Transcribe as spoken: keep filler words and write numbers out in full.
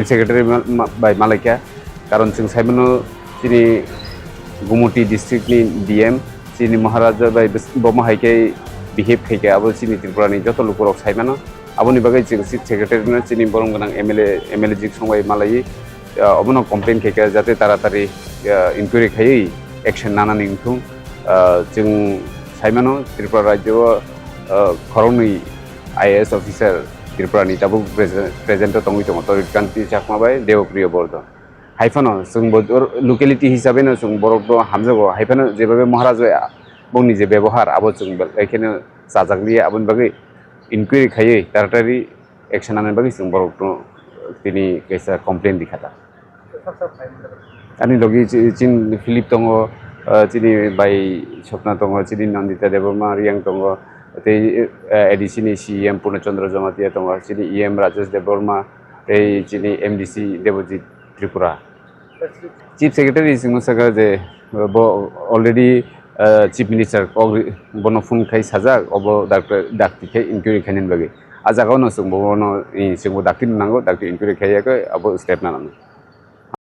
Secretary ma-, ma-, bai malaikha, karon chwng saimano chini Gumoti district ni D M chini Maharaja bai bes-, bomo hai khe behave khai khe abo chini Tripura ni joto lukurok saimano. Aboni bagwi chwng Chief Secretary no chini borom gwnang M L A, M L A jik song bai malaiwi, ah, obono complain khai khe jate taratari, ah, inquiry khaiwi action nanani wngthung. Ah, chwng saimano Tripura rajyo o, ah, khoroknwi I A S officer Tripura ni tabuk present, present o tongwi tongo, Torit Kanti Chakma bai Deopriyo Bordhan. Hai phano chwng bo or-, locality hisabe no chwng borok no hamjago, hai phano jebabe Maharaj bai bongni je bebohar abo chwng belai kheno chajakliya, aboni bagwi inquiry khaiwi taratari action nanani bagwi chwng borok no tini kaisa complain rikha da. Ani logi chi-, chin Philip tongo, ah, chini bai Swapna tongo, chini Nandita Debbarma Riang tongo, tei, eh, A D C ni C E M Purna Chandra Jamatia tongo, chini E M Rajesh Debbarma, tei chini M D C Debojit Tripura. Chief Secretary chwngno saka je, eh, bo already, eh, Chief Minister kok ri-, bono phone khai sajak, obo doctor, dakti khai inquiry khainani bagwi. A jaga ono chwng bono, eh, chwngbo dakti nango, dakti inquiry khaiya khe abo step nanani.